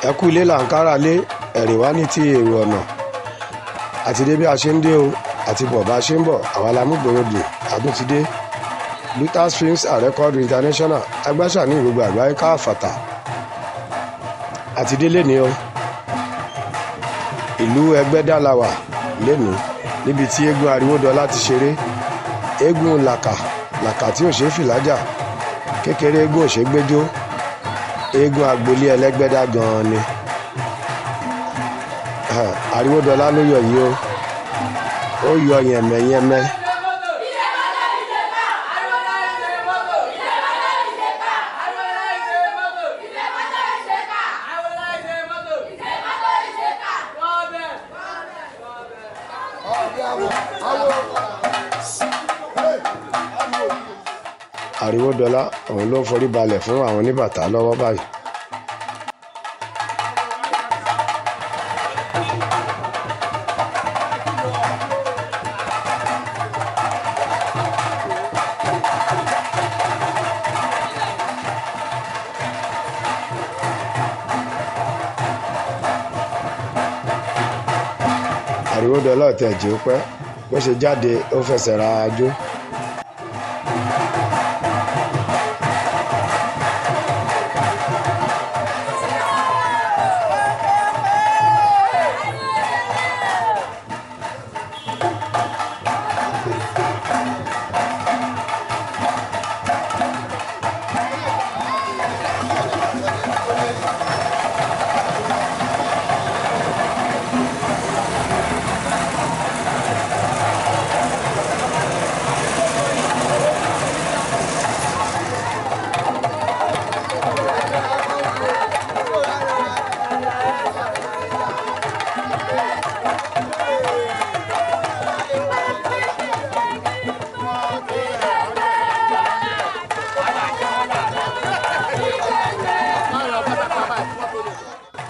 Ẹ kú ilé là ń kára lé, ẹ̀rìn wá ní ti èrò ọ̀nà. Àti dé bí a ṣe ń dé o, àti bọ̀ bá a ṣe ń bọ̀, àwa la mú gbòòrò dùn, àdún ti dé. Lutas Films and Record International, agbáṣà ní gbogbo àgbáyé káfàtà. Àti dé léni o. Ìlú Ẹgbẹ́dá la wà lénìí, níbi tí eégún Ariwódọlá ti ṣeré. Eégún làkà làkà tí ò ṣeé fìlájà, kékeré eégún ò ṣeé gbẹ́jọ́, eégún agboolé Ẹlẹ́gbẹ́dá gan-an ni. Ariwódọlá ló yọ yìí o, ó yọ yẹ̀mẹ̀yẹ̀mẹ̀. Ariwódọlá òun ló ń forí balẹ̀ fún àwọn oníbàtà lọ́wọ́ báyìí. Ariwódọlá ọ̀tẹ̀ jẹ́ ó pẹ́, bó ṣe jáde ó fẹsẹ̀ ra ajó.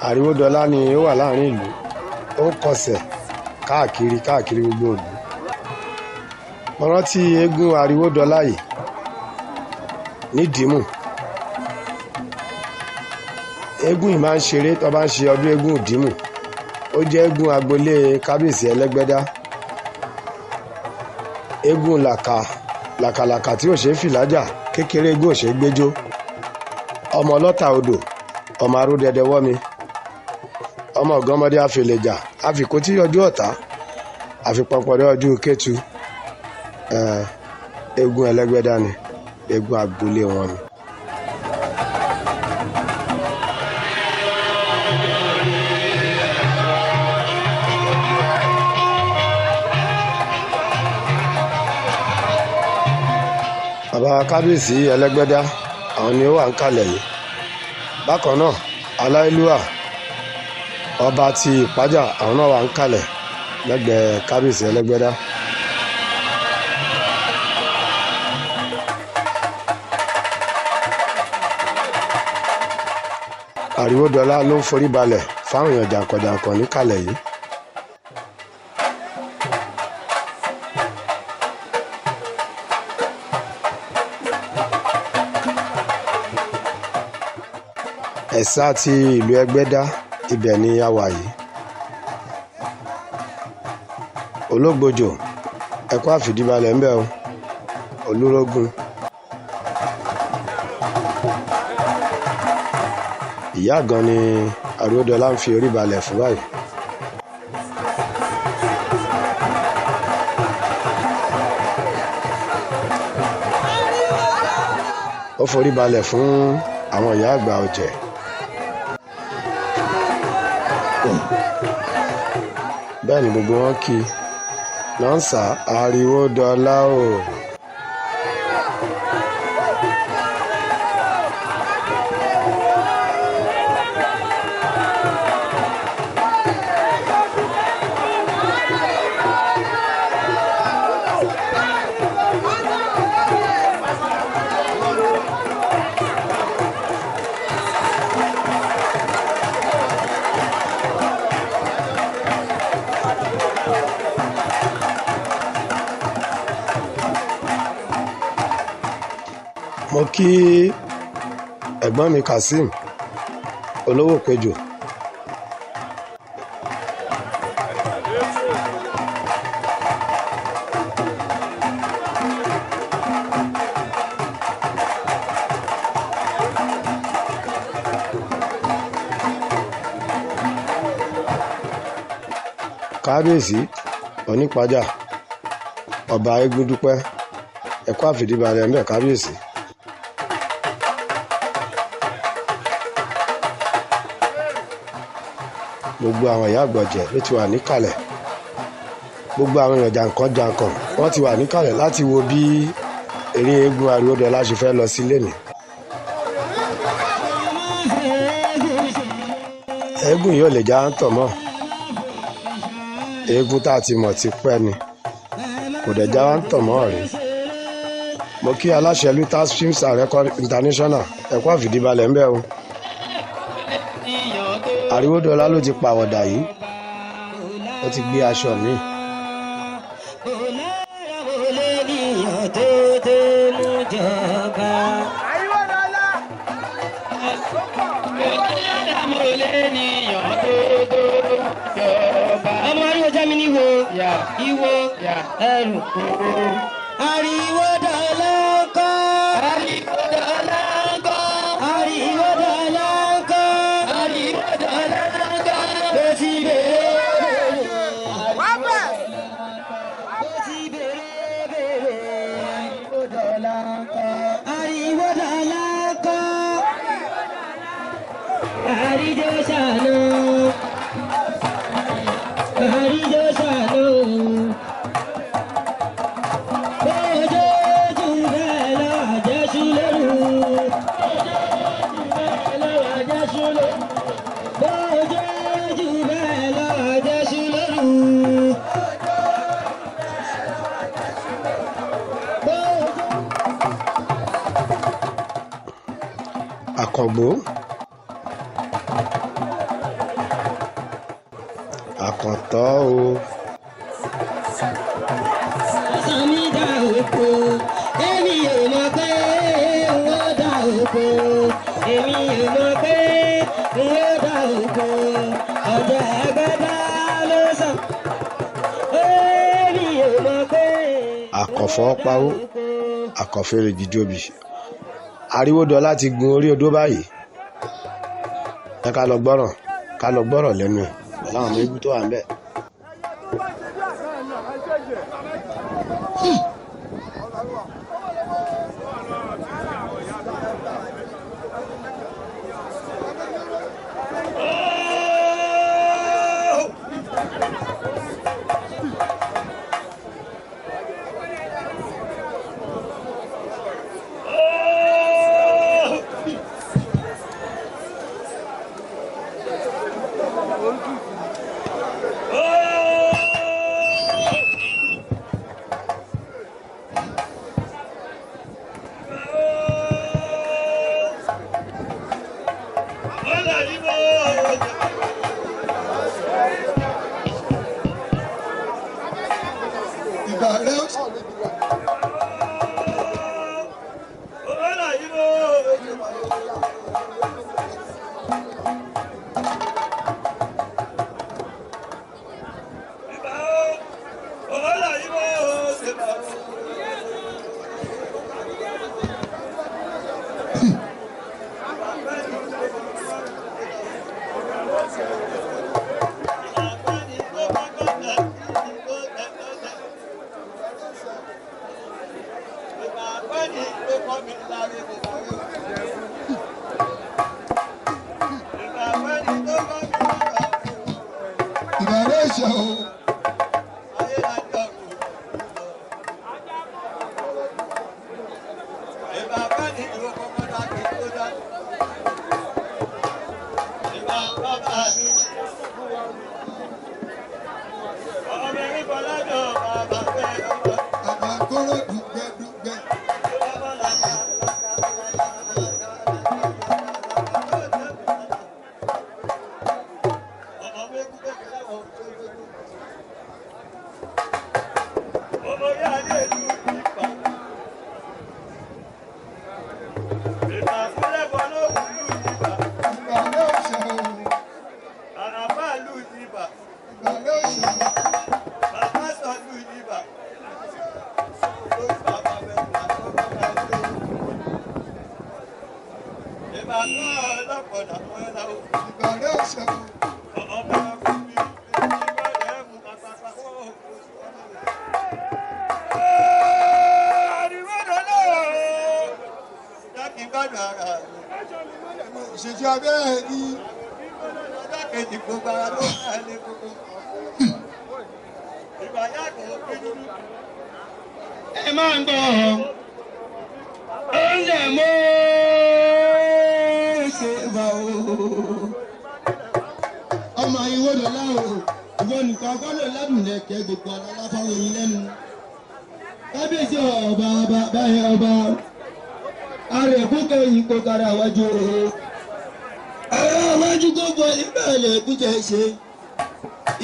Ariwódọlá ni ó wà láàrin ìlú, ó ń kọsẹ̀ káàkiri káàkiri gbogbo ìlú. Mo rántí eégún Ariwódọlá yìí nídìímù. Eégún yìí máa ń ṣeré tó bá ń ṣe ọdún eégún ìdìímù. Ó jẹ́ eégún agboolé kábíyèsí Ẹlẹ́gbẹ́dá. Eégún làkà làkàlàkà tí ò ṣeé fìlájà, kékeré eégún ò ṣeé gbẹ́jọ́. Ọmọ ọlọ́ta odò, ọmọ arúdẹdẹ wọ́mi, ọmọ ọ̀gánmọ́dé àfẹlẹ̀jà, àfikún tí yọjú ọ̀tá, àfipọ̀pọ̀rẹ́ ọdún kẹ́tù. Eégún Ẹlẹ́gbẹ́dá ni, eégún agboolé wọn ni. Bàbá kábíyèsí Ẹlẹ́gbẹ́dá àwọn ni ó wà ń kalẹ̀ yìí. Bákan náà, aláìlúwà ọba ti Ìpájà àwọn náà wà ń kalẹ̀ lẹ́gbẹ̀ẹ́ kábíyèsí Ẹlẹ́gbẹ́dá. Ariwódọlá ló ń forí balẹ̀ fáwọn èèyàn jàǹkànjàǹkàn níkàlẹ̀ yìí. Ẹ̀sà ti ìlú Ẹgbẹ́dá, ibẹ̀ ni a wà yìí. Ológbòjò, ẹ kú àfìdíbalẹ̀ ńbẹ̀ o, Olúrógún. Ìyá gan ni Ariwódọlá ń fi orí balẹ̀ fún báyìí. Ó forí balẹ̀ fún àwọn ìyá àgbà ọ̀jẹ̀. Bẹ́ẹ̀ ni gbogbo wọn kí nọ́ńsà Ariwódọlá o. Mo kí ẹ̀gbọ́n mi Kazeem Olówópejò. Kábíyèsí Onípájà, ọba Eégúndúpẹ́, ẹ kú àfìdíbalẹ̀ ńbẹ̀ kábíyèsí. Gbogbo àwọn ìyá àgbọ̀jẹ̀ ló ti wà níkàlẹ̀. Gbogbo àwọn èèyàn jàǹkàn jàǹkàn wọ́n ti wà níkàlẹ̀ láti wo bí eré eégún Ariwódọlá ṣe fẹ́ lọ sí lénìí. Eégún yìí ò lè já ń tọ̀ mọ́. Eégún tá a ti mọ̀ ti pẹ́ ni, kò dẹ̀ já ń tọ̀ mọ́ rí. Mo kí aláṣẹ Lutas Films and Record International, ẹ kú àfìdíbalẹ̀ ńbẹ̀ o. Ariwódọlá ló ti pàwọ̀dà yìí, ó ti gbé aṣọ míì. Ọmọ ariwo jẹ́ mi níwo ìwo ẹrù. Ariwódọlá ńkọ́. Ariwódọlá ńkọ́. Ariwódọlá ńkọ́. Ariwódọlá ńkọ́. Bó ti bèrè bèrè. Bó ti bèrè bèrè. Ariwódọlá ńkọ́. Ariwódọlá ńkọ́. Àríjọ ṣàánú. Àríjọ ṣàánú. Bójú bẹ́ẹ̀ lọ àjẹsù lóru. Bójú bẹ́ẹ̀ lọ àjẹsù lóru. Bójú bẹ́ẹ̀ lọ àjẹsù lóru. Àkàngbó, Àkàntọ́ o. Sami dá oko, èmi ò mọ̀ pé n ó dá oko, èmi ò mọ̀ pé n ó dá oko, ọjà ẹgbẹ́dá ló sàn. Èmi ò mọ̀ pé. Àkànfọ́ pawó, Àkànfèrè jíjòbì. Ariwódọlá ti gun orí odó báyìí. Ẹ ká lọ gbọ́ràn, ká lọ gbọ́rọ̀ lẹ́nu ẹ̀ pẹ̀lú àwọn ọmọ eégún tó wà ńbẹ̀. Ẹ máa ń gbọ́ oúnjẹ mọ́ ṣe bá o. Ọmọ ìwọ́dọ̀lá o, ìwọ nìkan kọ́lọ̀ ládùnlẹ̀kẹ́ gbogbo alálá fáwọn eyín lẹ́nu. Kábíyèsí ọba báyẹn ọba arẹ̀kú kẹyìn kó kára wájú o. Ará wájú gbogbo ìbẹ̀lẹ̀ kújẹ ṣe.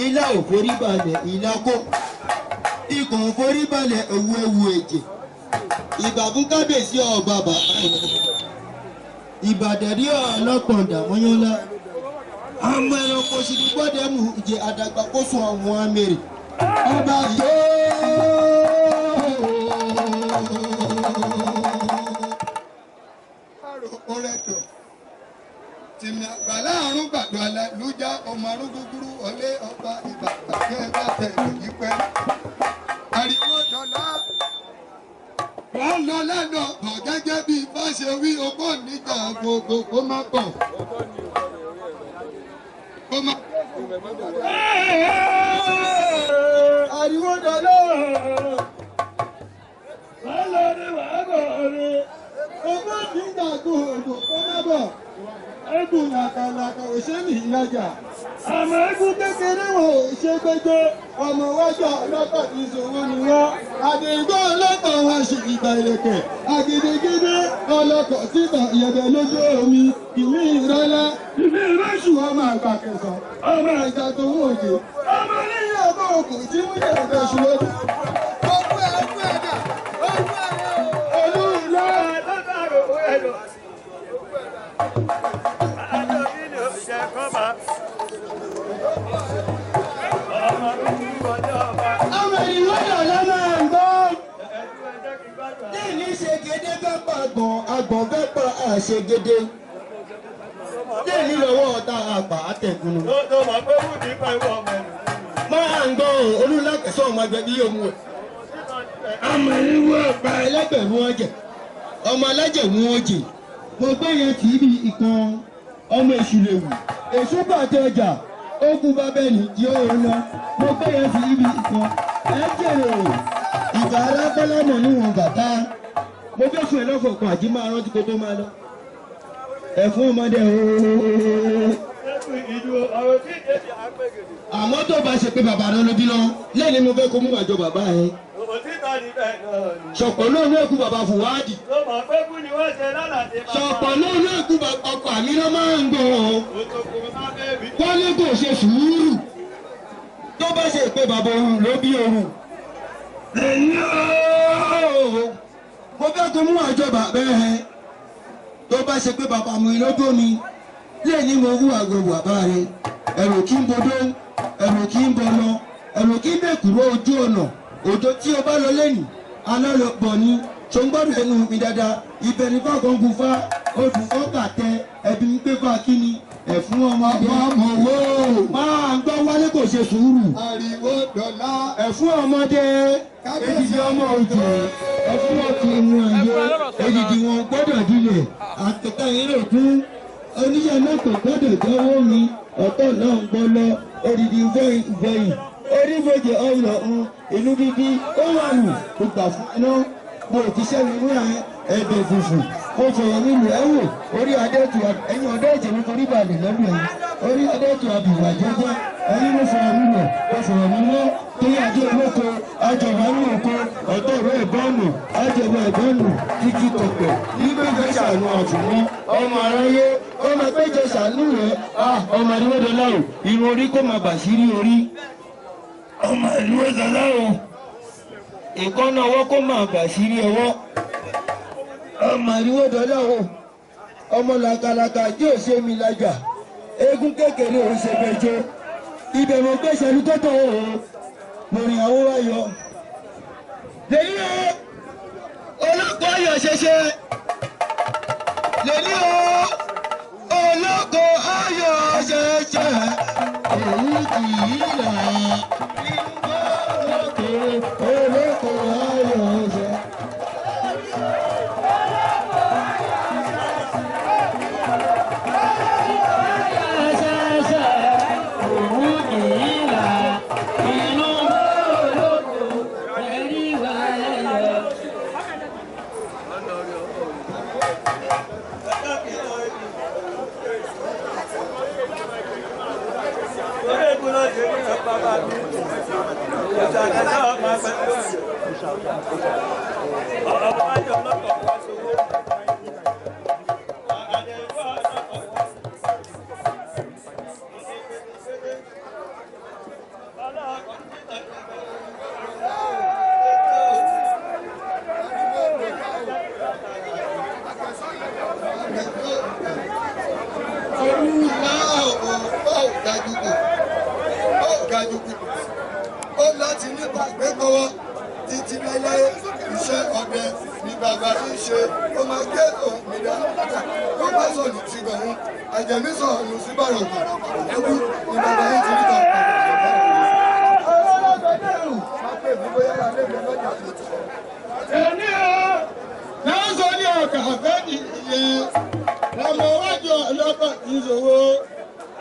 Ilá ò forí balẹ̀ ilá kó. Ikùn ò forí balẹ̀ ewu ewu ẹ̀jẹ̀. Ìbà fún kábíyèsí ọba bàbá Ìbàdàn rí ọlọ́pàá dàmọ́yánlá. Ọmọ ẹranko sì ní gbọ́dẹ̀ mú jẹ àdàgbà kó sùn ọ̀wọ́n amèrè. Ọba tó. Ọrẹ́tọ̀ tìmí àgbà láàrún gbàdọ̀ alẹ́ ló já ọmọ arún gúgúrú ọlé ọba ìbàdàn kẹ́ ẹ bá tẹ̀ lòyí pẹ́. Ariwo dọ̀lá wọ́n lọ lẹ́nu ọ̀pọ̀ gẹ́gẹ́ bí bá ṣe wí ogún níjà gbogbo kó má bọ̀. Kó má. Ariwo dọ̀lá wọ́n lọ ní wàá bọ̀ rí ogún níjà gbogbo kó má bọ̀. Egun làkàlàkà ò ṣe ní ìlàjà. Àmọ́ egun kékeré wọn ò ṣe gbẹjọ. Ọmọ wájà ọlọ́kọ̀ ìṣòwò ni wọ́n. Àdìgbò ọlọ́kọ̀ wọn ṣì ìgbà ìlẹ̀kẹ̀. Àgèdègèdè ọlọ́kọ̀ títà ìyẹ̀bẹ̀ lójú omi. Ìmí ìrọ́lá. Ìmí ìrọ́ṣù ọmọ àgbà kẹsàn. Ọmọ àgbà tó wọ̀ òjò. Ọmọ oníyẹ̀ ọkọ̀ òkú tí mú yẹ̀ ọ̀gá ṣùgbọ́n. Ọmọ ìwọ́dọ̀ lọ́nà ń gbọ́. Lẹ́yìn ṣe gédé fẹ́ pa àgbọ̀n, àgbọ̀n fẹ́ pa àṣegédé. Lẹ́yìn lọ́wọ́ ọ̀tá àpà àtẹ̀kùnú. Máa ń gbọ́ olúlákẹ̀sọ́ ọmọ ẹgbẹ́ bí òun ẹ̀. Ọmọ ìwọ́ ọ̀pá ẹlẹ́gbẹ̀rún ọjẹ̀. Ọmọ alájẹ̀mú ọjẹ̀. Mo gbé yẹn tì í bí ìkan ọmọ èṣù lèwù. Èṣù bàtẹ ọjà. Ogun bábẹ́ẹ̀lì tí ó ń lọ. Mo gbé yẹn tì í bí ìkan. Ẹ jèrè o. Ìgbà alákọ́lámọ̀ níwọ̀n bàtà. Mo fẹ́ fún ẹ lọ́fọ̀ kan àjí máa rántí kó tó máa lọ. Ẹ̀fún ọmọdé ooo. Àmọ́ tó bá ṣe pé bàbá rẹ ló bí lọ, lẹ́ni mo fẹ́ kó mú àjọ bàbá ẹ. Ṣọ̀pọ̀ náà ló kú bàbá Fùwádìí. Ṣọ̀pọ̀ náà ló kú ọkọ̀ àmì náà máa ń gbọ́. Wọ́n ní kò ṣe sùúrù. Tó bá ṣe pé bàbá òun ló bí òun. Lẹ́yìn ooo. Mo fẹ́ kó mú àjọ bàbá ẹ. Tó bá ṣe pé bàbá mi ló bí omi. Lẹ́ni mo wú àgọ́ bàbá rẹ. Ẹ̀rù kí ń bodó, ẹ̀rù kí ń bọlọ, ẹ̀rù kí ń bẹ̀kúrò ojú ọ̀nà. Òjò tí o bá lọ lẹ́nu, alálọ́pọ̀ ni, ṣòǹgbọ́dọ̀ ẹnu mi dáadáa, ibẹ̀ ní fákan gun fá, oṣù fọ́kà tẹ, ẹbí ń gbé fá kíni, ẹ̀fún ọmọdé. Ọmọ wo. Máa ń gbọ́ wálé kò ṣe sùúrù. Ariwo dọ̀lá. Ẹ̀fún ọmọdé, èdìdì ọmọ òjò, ẹ̀fún ọkì ìwọ̀n ẹ̀yẹ, èdìdì wọn gbọ́dọ̀ dilẹ̀, àtẹ̀tẹ̀ ìròkún, oníṣẹ́ náà kò gbọ́dọ̀ jẹ́wọ́ mi, ọ̀tọ̀ náà ń gbọ́ lọ, èdìdì ìgbẹ̀yìn. Orífojì ọ̀rọ̀ ń inú bíbí ó wà lù kó gbà fún iná mo ti sẹ́nu ní ẹ̀bẹ̀ fùfù mo fọ̀rọ̀ nílùú ẹ̀ wò orí adẹ́tù ẹ̀yìn ọ̀dọ́ ìjẹ̀ mi torí balẹ̀ lọ́dún ẹ̀yìn orí adẹ́tù àbùwà jẹ́jẹ́ ẹ̀yìn mo fọ̀rọ̀ mi lọ mo fọ̀rọ̀ mi lọ torí ajé olóko ajọba ní oko ọ̀tọ̀ ìwé ìbọ́ọ̀nù ajọba ìbọ́ọ̀nù títí tọ̀pẹ̀ nígbèjọ ṣàánú àfùmọ́ ọmọ aráyé ọmọ péjọ ṣàánú rẹ̀ ọmọ adéwọ́dọ́lá o irun orí kò má bàṣírí orí ọmọ ìlú ẹ̀sán o ìkọ́nà ọwọ́ kó máa bà sírí ọwọ́ ọmọ ìlú dọ́là o ọmọ làkàlàkà tí ò ṣe mi lajà eégún kékeré ò ṣe bẹjọ ibẹ̀ mo gbé ṣẹlú tọ́tọ̀ o mo rìn àwọn ayọ̀ lèyí o olóko ayọ̀ ṣẹṣẹ lèyí o olóko ayọ̀ ṣẹṣẹ èyí kì í là. Olóko ayọ̀ ṣe. Ṣẹṣẹ òun Ó láti nípa ìgbẹ́kọ̀wọ́ títí láéláé iṣẹ́ ọdẹ ní bàbá yìí ṣe ó máa gé òun mi dá ó bá sọ̀nù sí gbọ̀hún àjẹmí sọ̀nù sí bàrọ̀kù ẹbí ní bàbá yìí ti nípa Èmi o, lọ́sọ̀ ní ọkà fẹ́ nìyẹn, lọ́mọ wájú ọlọ́kọ̀ ìṣòwò,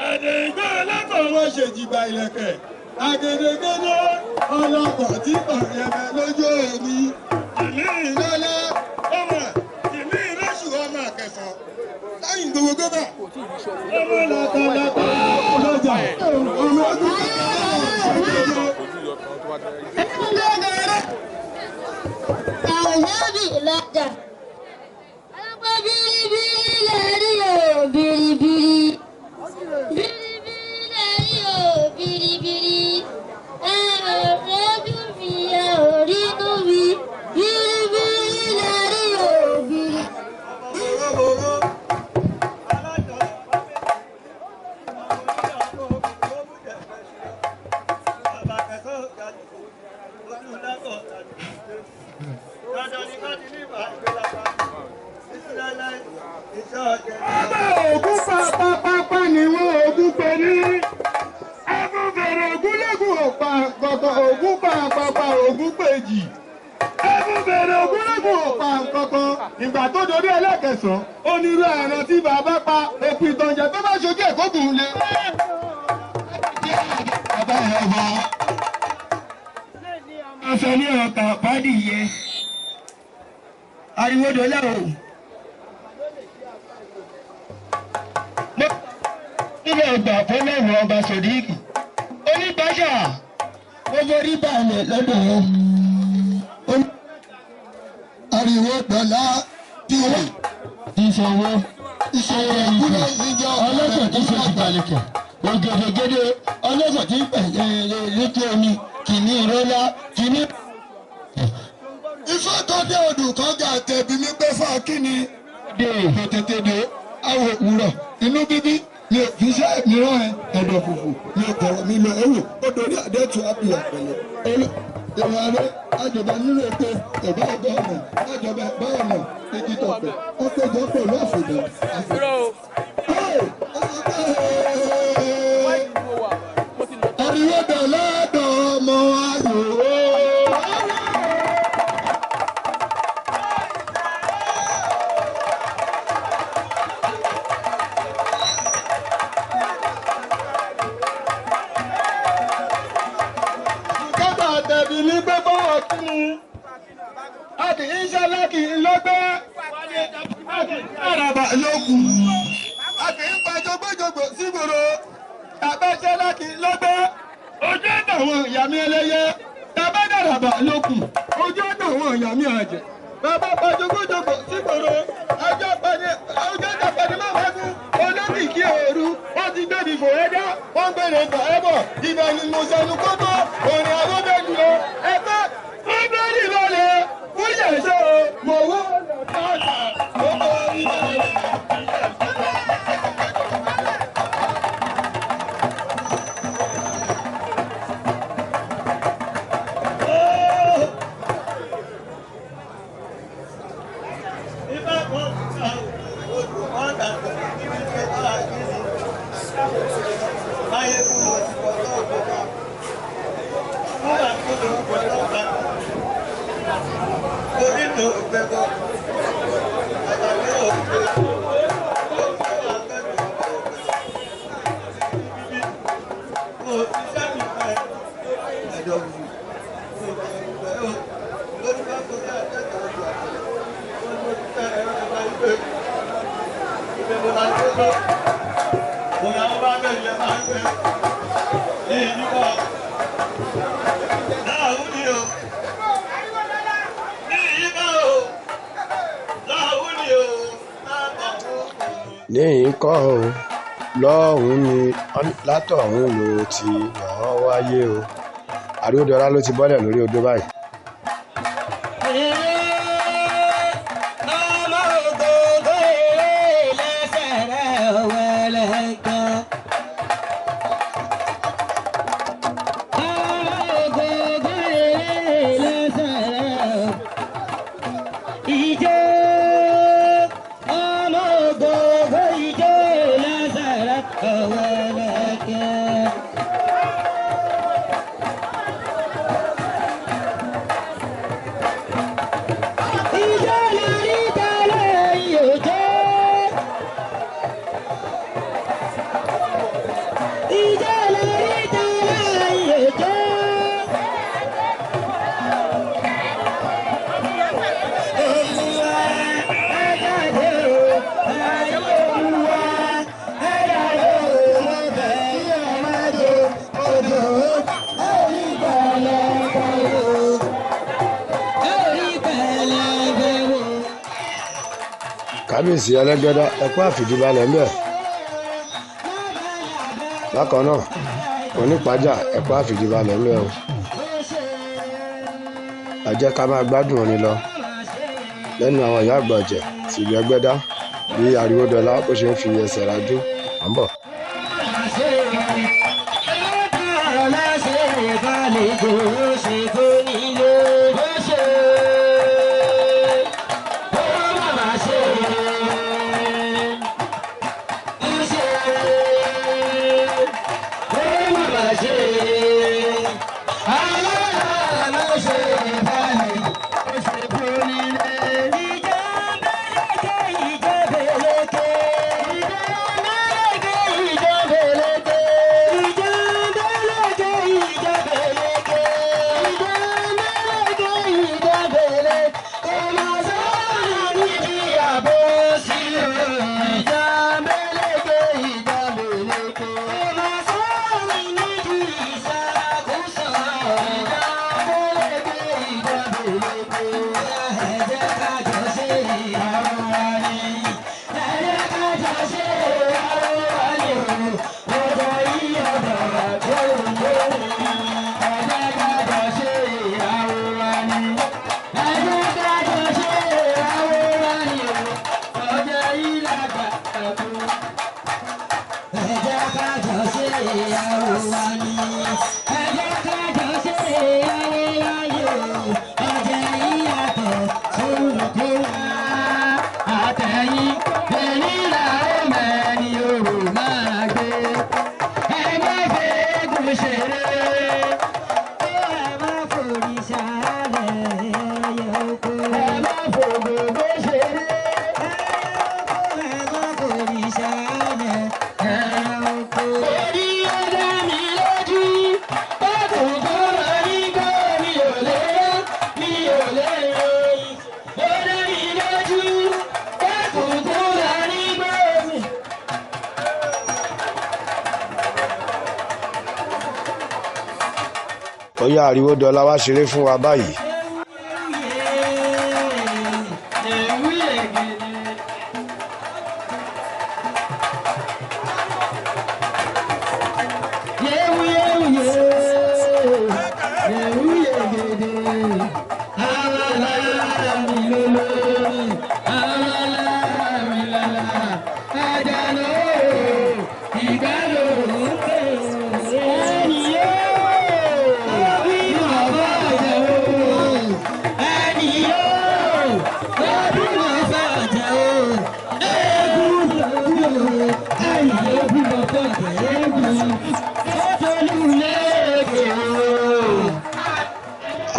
àdègbè ọlọ́kọ̀ wọn ṣèjìgbà ìlẹ̀kẹ̀, àgèdègèdè ọlọ́kọ̀ tí ọ̀rẹ́mẹ lójú omi, ìlú ìlọ́lá ọmọ ìlú ìrẹsù ọmọ àkẹsàn, lẹ́yìn gbogbo gbọ́dọ̀, ọmọ lọ́kọ̀lọ́kọ̀ lọ́jà, ọmọ ọdún Lọ́jà. Ọlọ́pàá bìrìbìrì lẹ́rí o bìrìbìrì. Bìrìbìrì lẹ́rí o bìrìbìrì. Ẹ ò rẹ́jú mi, ẹ ò rínú mi. Bìrìbìrì lẹ́rí o bìrì. Ọba ògún pápápápá ni wọ́n ògún pè ní. Ẹkún fèrè ògún lẹ́gùn ọ̀pá kọ̀kọ̀ ògún pàpàpà ògún péjì. Ẹkún fèrè ògún lẹ́gùn ọ̀pá kọ̀kọ̀ ìgbà tó dorí ẹlẹ́kẹsàn-án. Onírú ẹran tí bàbá pa òpin ìtànjẹ tó bá ṣojú ẹ̀kọ́ gùn lé. Bàbá ẹ̀ bọ̀. Aṣọ ní ọkà pàdé yẹ. Ariwo dọ́là o. Nílẹ̀ ọgbà fọlọ́run ọba Sòdíìkì. Onígbàṣà mo forí balẹ̀ lọ́dọ̀ ẹ. Ariwo dọ̀là tìrì Ìṣòwò ìṣòro ìkúlẹ̀ ìjọ ọlọ́sọ̀ tí ṣe ìgbàlẹ̀kẹ̀. Ògèdègèdè ọlọ́sọ̀ tí pẹ̀lẹ́ létí omi kìíní ìrọ́lá kìíní. Ifá tó dé odù kan gà tẹ̀bi mi pé fún akíní Dè. kò tètè dé awò òwúrọ̀ inú bíbí mi ò fi iṣẹ́ mìíràn ẹ ẹ̀dọ̀ fùfù mi ò bọ̀rọ̀ mi lọ ẹ̀wò ó dorí àdẹ́tù àbíyà pẹ̀lẹ́ ìwà rẹ àjọba nínú epo ẹ̀bá ọ̀gá ọ̀nà àjọba ẹ̀bá ọ̀nà igi tọ̀pẹ̀ ó péjọ pẹ̀lú àfòdà àfòdà. Ariwo dọ̀lá dọ̀ ọmọ ayò ó. Kọ́tà tẹ̀bí ní pé bọ́wọ̀ kí ni? A kì í ṣe lákì í lọ́gbẹ́. A kì í àràbà lókun. A kì í pa jogbojogbo sígboro. Tàbá ṣe lákì í lọ́gbẹ́. Ojú àtàwọn ìyá mi ẹlẹ́yẹ. Tàbá dàràbà lókun. Ojú àtàwọn ìyá mi àjẹ́. Bàbá pa jogbojogbo sígboro. Ọjọ́ pẹ̀lú ọjọ́ tàpẹ̀lú máa wá fún olókìkí òru. Wọ́n ti gbé ní fòrẹ́dá. Wọ́n gbé ní gbà ẹ́ bọ̀. Ibẹ̀ ni mo sẹnu kótó. Òrìn àwọn bẹ́ẹ̀ jùlọ. Ẹgbẹ́ Bíbélì lọ́lẹ̀ fúyẹ̀ ṣe o. Mo wó lọ́jà ó kọ́ ibẹ̀. Bóyá wọ́n bá bẹ̀rẹ̀ máa ń bẹ̀rẹ̀. Níhìn kọ́ o, lọ́hùn-ún ni látọ̀hún ló ti lọ́ọ́ wáyé o. Àríwódọlá ló ti bọ́lẹ̀ lórí odó báyìí. Kábíyèsí Ẹlẹ́gbẹ́dá, ẹ kú àfìdíbalẹ̀ ńbẹ̀. Bákan náà, onípàjà, ẹ kú àfìdíbalẹ̀ ńbẹ̀ o. Ẹ jẹ́ ká máa gbádùn orin lọ lẹ́nu àwọn ìyá àgbà ọ̀jẹ̀ tìlú Ẹgbẹ́dá bí Àríwódọlá bó ṣe ń fi ẹsẹ̀ rajó. À ń bọ̀. Ó yá, Àríwódọlá wá ṣeré fún wa báyìí.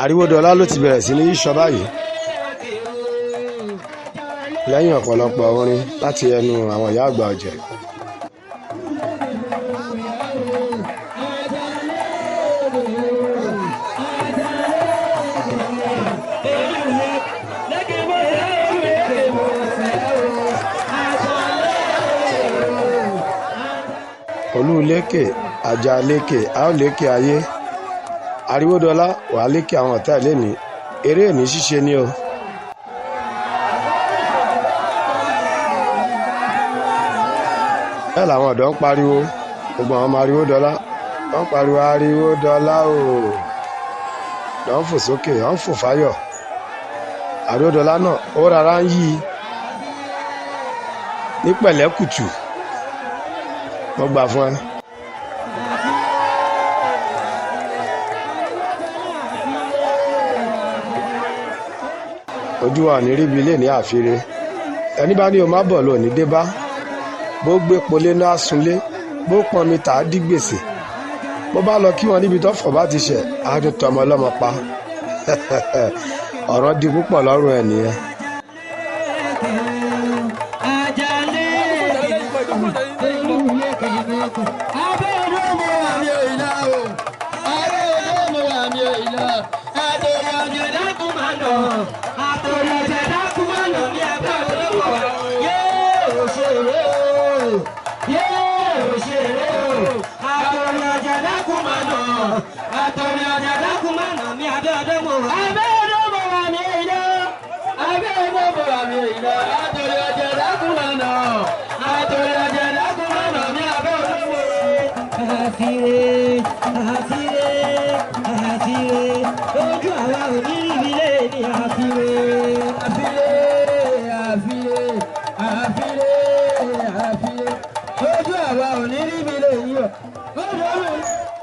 Àríwódọlá ló ti bẹ̀rẹ̀ sí ní í sọ báyìí lẹ́yìn ọ̀pọ̀lọpọ̀ orin láti ẹnu àwọn ìyá àgbà ọ̀jẹ̀. Olúlékè Àjàlékè a ó lékè ayé. Àríwódọlá wàá lékè àwọn ọ̀tá ẹ̀ lénìí. Eré ìní ṣíṣe ni o. Bẹ́ẹ̀ làwọn ọ̀dọ́ ń pariwo, gbogbo àwọn ọmọ Àríwódọlá wọ́n ń pariwo Àríwódọlá o. Lọ́n ń fò sókè, wọ́n ń fò fáyọ̀. Àríwódọlá náà ó rárá ń yí i ní pẹ̀lẹ́kùtù. Mo gbà fún ẹ. Ojú wa ò ní ríbi ilé ní àfire. Ẹni bá ní o má bọ̀ lò ní dé bá. Bó gbé polé náà sunlé, bó pọn mi tà á dí gbèsè. Bó bá lọ kí wọn níbi tọ́fọ̀ bá ti ṣẹ̀, á tún tọmọ ọlọ́mọ pa. Ọ̀rọ̀ di púpọ̀ lọ́rùn ẹ̀ nìyẹn.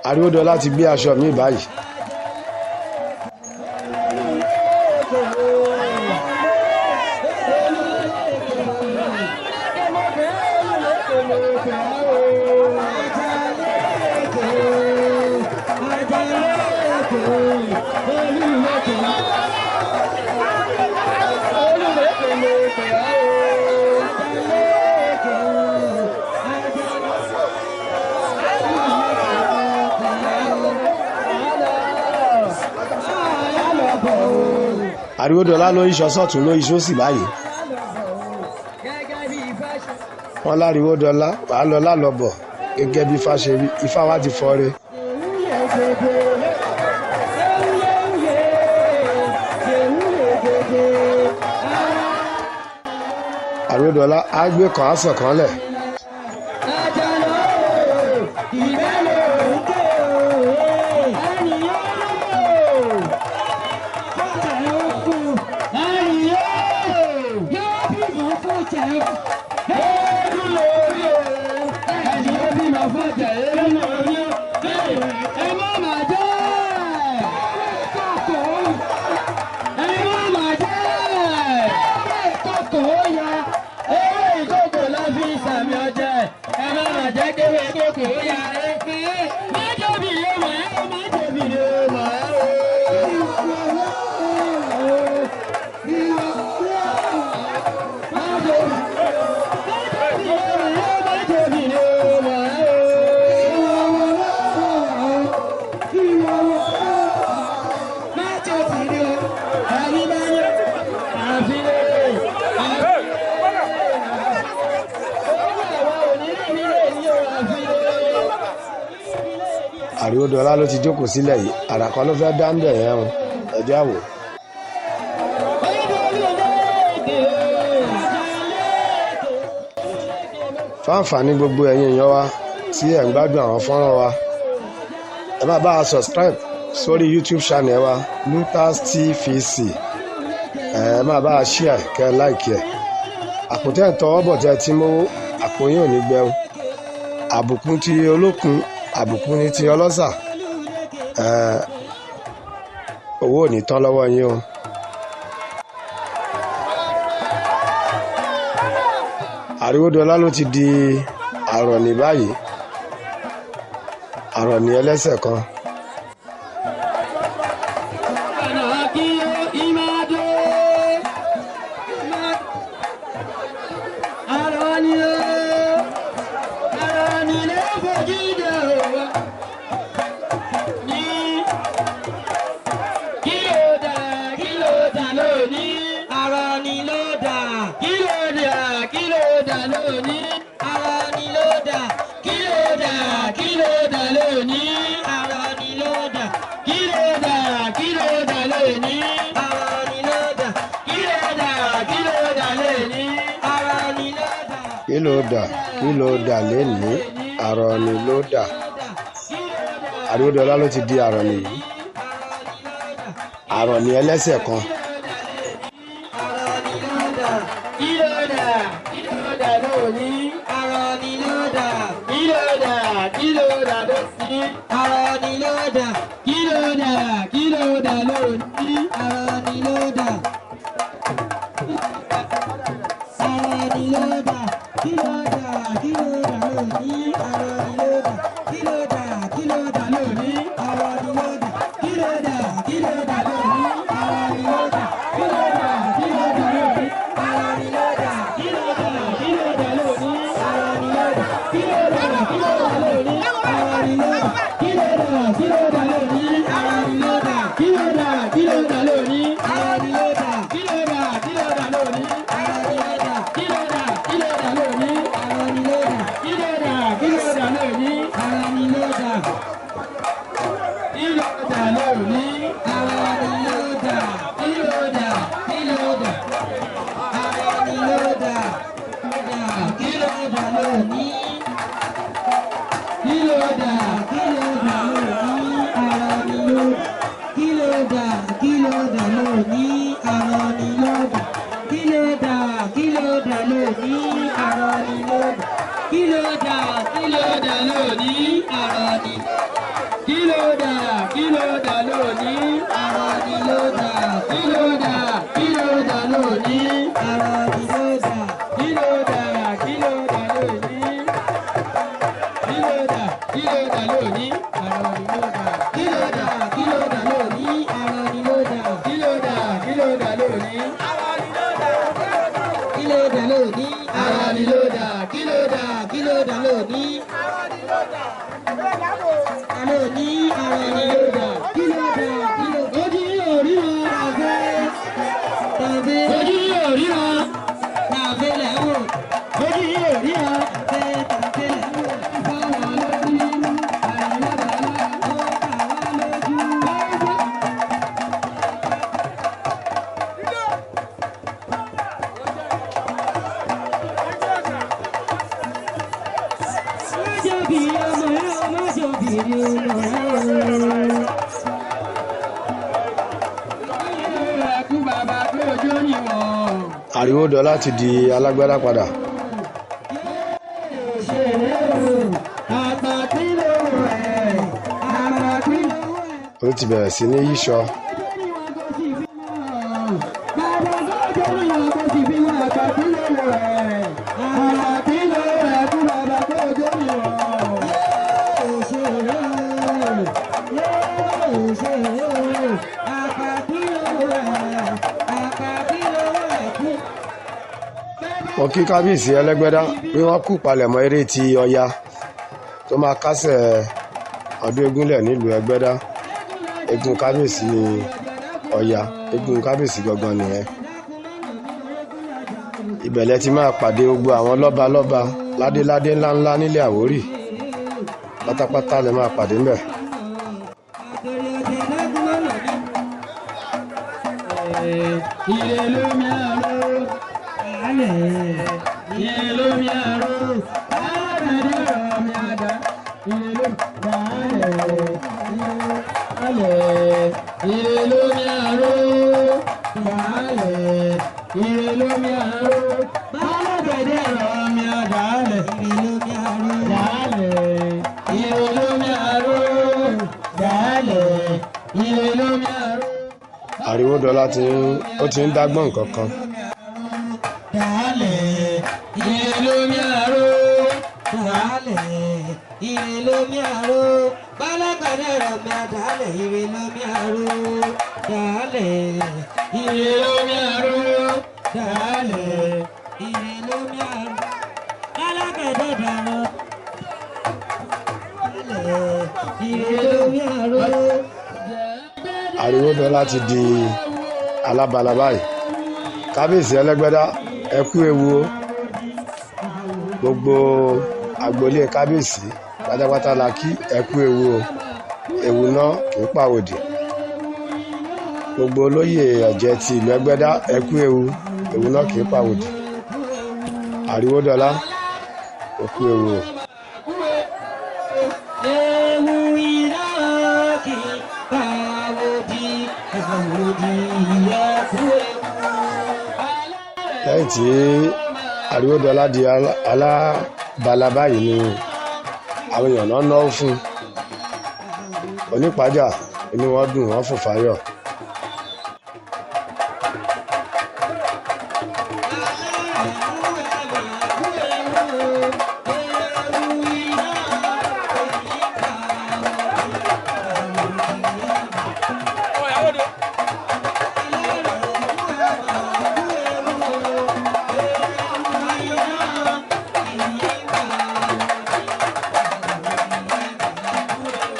Àríwódọlá ti gbé aṣọ mi báyìí. Àríwódọlá ló ń sọ́tún ló ń sósì báyìí. Wọ́n láríwódọlá wàá lọ lálọ́bọ̀ gẹ́gẹ́ bí ifá ṣe rí. Ifá wa ti fọ́re. Àríwódọlá á gbé kan á sàn kan lẹ̀. Àríwódọlá ló ti jókòó sílẹ̀ yìí, àrà kan ló fẹ́ dá ń bẹ̀ yẹn o, ẹ̀jẹ̀ àwò. Fáǹfààní gbogbo ẹ̀yin èèyàn wa tí ẹ̀ ń gbádùn àwọn fọ́nrán wa, ẹ máa bá a subscribe sórí YouTube channel wa Lutas TVC. Ẹ máa bá a share kẹ́ ẹ like ẹ̀. Àpótẹ́ ìtọ́wọ́bọ̀ tẹ́ ti mówó, àpò yín ò ní gbẹ o. Àbùkún ti olókun, àbùkún ní ti ọlọ́sà. Owó ò ní tán lọ́wọ́ yín o. Àríwódọlá ló ti di àrọ̀nì báyìí, àrọ̀nì ẹlẹ́sẹ̀ kan. Kí ló dà, kí ló dà lónìí? Ara ni ló dà. Kí ló dà, kí ló dà? Kí ló dà? Kí ló dà lénìí? Àrọ̀nì ló dà. Àríwódọlá ló ti di àrọ̀nì yìí, àrọ̀nì ẹlẹ́sẹ̀ kan. Kí ló dà? Kí ló dà lónìí? Àrọ̀nì ló dà. Kí ló dà? Kí ló dà lónìí? Àrọ̀nì ló dà. Kí ló dà? Kí ló dà lónìí? Àrọ̀nì ló dà. Àrọ̀nì ló dà. Kí ló dà? Kí ló dà lónìí? Àrọ̀nì ló dà. Kí ló dà? Kí ló dà lónìí? Àrọ̀nì ló dà. Kí ló dà? Kí ló dà lónìí? Àrọ̀nì ló dà. Kí ló dà? Kí ló dà lónìí? Àrọ̀nì ló dà. Kí ló dà? Kí ló dà lónìí? Àrọ̀nì ló dà. Kí ló dà? Kí ló dà lónìí? Àrọ̀nì ló dà. Kí ló dà? Kí ló dà lónìí? Àrọ̀nì ló dà. Kí ló dà? Kí ló dà lónìí? Àrọ̀nì ló dà. Kí ló dà? Kí ló dà lónìí? Àrọ̀nì ló dà. Kí ló dà? Kí ló dà lónìí? Àrọ̀nì ló dà. Kí ló dà? Kí ló dà lónìí? Àrọ̀nì ló dà. Kí ló dà lónìí? Àrọ̀nì ló dà. Kí ló dà? Kí ló dà? Àrọ̀nì ló dà. Kí ló dà lónìí? Kí ló dà? Kí ló dà lónìí? Àrọ̀nì ló dà. Kí ló dà? Kí ló dà lónìí? Àrọ̀nì ló dà. Kí ló dà? Kí ló dà lónìí? Àrọ̀nì ló dà. Kí ló dà? Kí ló dà lónìí? Àrọ̀nì. Kí ló dà? Kí ló dà lónìí? Àrọ̀nì ló dà. Kí ló dà? Kí ló dà lónìí? Àrọ̀nì ló dà. Kí ló dà? Kí ló dà lónìí? Kí ló dà? Kí ló dà lónìí? Àrọ̀nì ló dà. Kí ló dà? Kí ló dà lónìí? Àrọ̀nì ló dà. Kí ló dà? Kí ló dà lónìí? Kí ló dà lónìí? Àrọ̀nì ló dà. Kí ló dà? Kí ló dà lónìí? Lónìí, àrọ̀nì ló dà. Kí ló dà? Kí ló dà? Ojú yóò rí wọn. Tàbí tàbí. Ojú yóò rí wọn. Tàbí lẹ̀ wò. Ojú yóò rí wọn. Tàbí tàbí lẹ̀ wò. Fáwọn lójú. Àrọ̀nì ló dà. Ó kà wá lójú. Májòbí ọmọ rẹ̀ o, májòbí ọmọ rẹ̀ o. Ẹkú bàbá pé ojú ni wọ́n. Àríwódọlá ti di alágbádá padà. Ó ti bẹ̀rẹ̀ sí ní yíṣọ. Mo kí kábíyèsí Ẹlẹ́gbẹ́dá pé wọ́n kú palẹ̀mọ́ eré ti Ọya tó máa kásẹ̀ ọdún egúnlẹ̀ nílùú Ẹgbẹ́dá. Eégún kábíyèsí ni Ọya, eégún kábíyèsí gangan nìyẹn. Ìbẹ̀lẹ̀ ti máa pàdé gbogbo àwọn lọ́balọ́ba ládéládé ńláńlá nílẹ̀ Àwórì pátápátá lè máa pàdé ńbẹ̀. Ire lómi àrò, alẹ̀. Ire lómi àrò, aládàáni ọ̀rọ̀ mi àdá. Ire lómi alẹ̀, alẹ̀. Ire lómi àrò, alẹ̀. Ire lómi àrò, aládàáni ọ̀rọ̀ mi àdá alẹ̀. Ire lómi àrò, alẹ̀. Ire lómi àrò, alẹ̀. Ire lómi àrò. Àríwódọlá ti ń ó ti ń dágbọ́n nǹkan kan. Dàálẹ̀, ire lómi àrò. Dàálẹ̀, ire lómi àrò. Bálágbàdà rẹ̀ mi àdàálẹ̀, ire lómi àrò. Dàálẹ̀, ire lómi àrò. Dàálẹ̀, ire lómi àrò. Bálágbàdà dàrọ̀. Dàálẹ̀, ire lómi àrò. Àríwódọlá ti di alábala báyìí. Kábíyèsí Ẹlẹ́gbẹ́dá, ẹ kú ewu o. Gbogbo agboolé kábíyèsí pátápátá la kí, ẹ kú ewu o. Ewu náà kì í pàwòdì. Gbogbo olóyè ọ̀jẹ̀ ti ìlú Ẹgbẹ́dá, ẹ kú ewu. Ewu náà kì í pàwòdì. Àríwódọlá. Ó kú ewu o. Ewu iná kì í bá òdì, àwòdì ẹkú ewu. Lẹ́yìn tí Ariwodola di alábala báyìí ni àwọn èèyàn náà náwó fún onípàjà, inú wọn dùn, wọn fò fáyọ̀.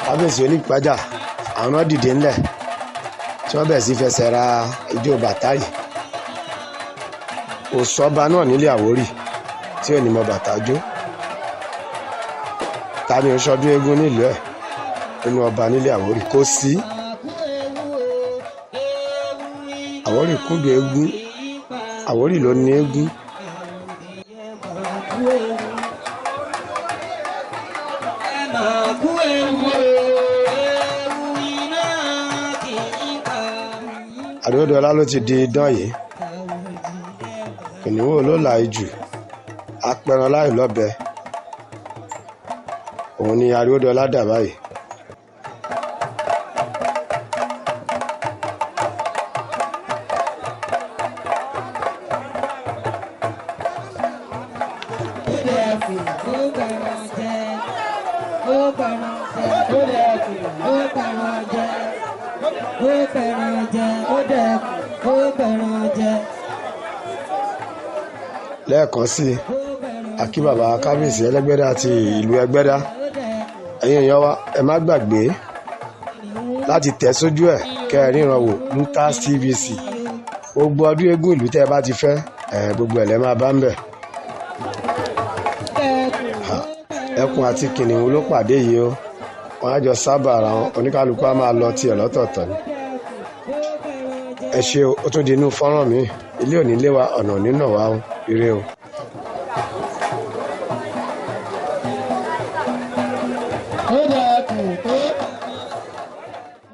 Kábíyèsí onípàjà àwọn náà dìde ńlẹ̀ tí wọ́n bẹ̀rẹ̀ sí fẹsẹ̀ ra ijó bàtà yìí. Kò sọ́ba náà nílé Àwórì tí ò ní mọ bàtà jó. Ta ni ó ṣọdún eégún nílùú ẹ̀ nínú ọba nílé Àwórì? Kò sí. Àwórì kúndùn eégún, Àwórì ló ní eégún. Ariwodola ló ti di idán yìí. Kìnìún olóòlà ijù, apẹran láì lọ́bẹ, òun ni Ariwodola dà báyìí. Lẹ́ẹ̀kan sí i, àkí bàbá kábíyèsí Ẹlẹ́gbẹ́dá àti ìlú Ẹgbẹ́dá. Ẹ̀yin èèyàn wa, ẹ má gbàgbé láti tẹ̀ sójú ẹ̀ kẹ́ ẹ ríran wò Lutas TVC. Gbogbo ọdún eégún ìlú tẹ́ ẹ bá ti fẹ́ ẹ, gbogbo ẹ̀ lẹ́ máa bá ń bẹ̀. Ẹkùn àti kìnìún ló pàdé yìí o. Wọn á jọ sábà ara wọn, oníkálukú á máa lọ tiẹ̀ lọ́tọ̀ọ̀tọ̀ ni. Ẹ ṣé o, ó tún di inú fọ́nrán mi. Ilé ò ní lé wa, ọ̀nà ò ní nà wá o. Ire o.